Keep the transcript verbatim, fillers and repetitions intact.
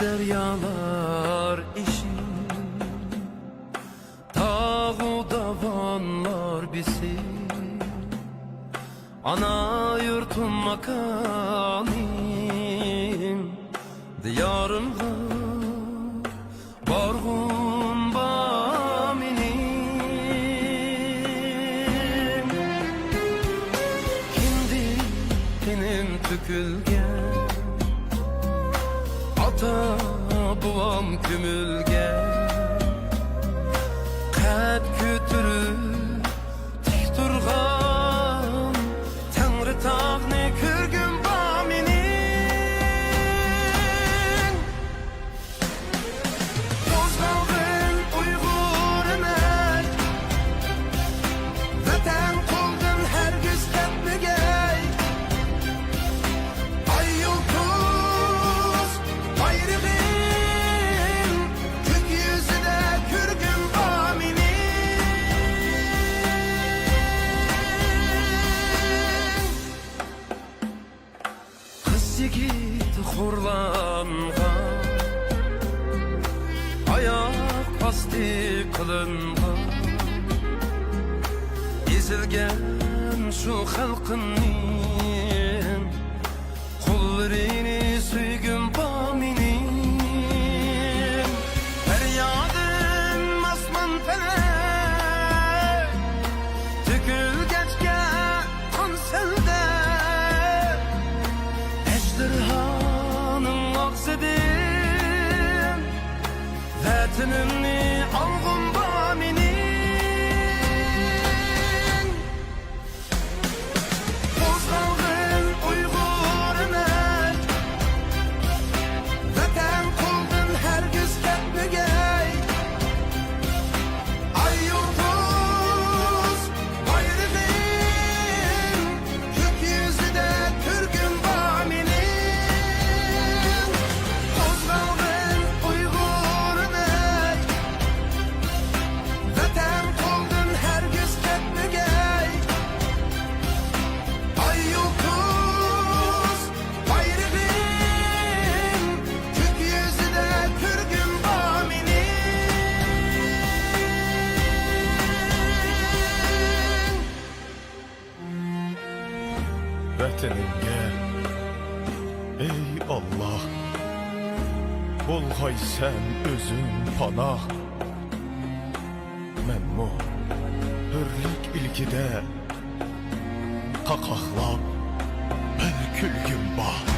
دەريالار ئېشىم، تاغۇ داۋانلار بېسىم، ئانا يۇرتۇم ماكانىم، دىيارىمغا بارغۇم بار مېنىڭ. كىندىك تېنىم تۆكۈلگەن، ئاتا بوۋام كۆمۈلگەن، قەد كۆتۈرۈپ تىك تۇرغان تەڭرىتاغنى كۆرگۈم بار مېنىڭ. قوزغالغىن ئۇيغۇرىمەن، ۋەتەن قولدىن ھەرگىز كەتمىگەي. ئاي يۇلتۇز بايرىغىم كۆك يۈزىدە كۆرگۈم بار مېنىڭ. قىز يىگىت خورلانغان، ئاياق ئاستى قىلىنغان، ئېزىلگەن شۇ خەلقىمنىڭ قوللىرىنى سۆيگۈم بار مېنىڭ. پەريادىم ئاسمان پەلەك تۆكۈلگەچكە، قان سەلدە ئەجدىھانىڭ ئاغزىدىن ۋەتىنىمنى ئالغۇم بار مېنىڭ. قوزغالغىن ئۇيغۇرىمەن، ۋەتەن قولدىن ھەرگىز كەتمىگەي. ئاي يۇلتۇز بايرىغىم كۆك يۈزىدە كۆرگۈم بار مېنىڭ. قوزغالغىن ئۇيغۇرىمەن، ۋەتەن قولدىن ھەرگىز كەتمىگەي. ئاي يۇلتۇز بايرىغىم كۆك يۈزىدە كۆرگۈم بار مېنىڭ. ۋەتىنىڭگە، ئەي ئاللا، بولغايسەن ئۆزۈڭ پاناھ. مەنمۇ ھۆرلۈك ئىلكىدە قاقاقلاپ بىر كۈلگۈم بار.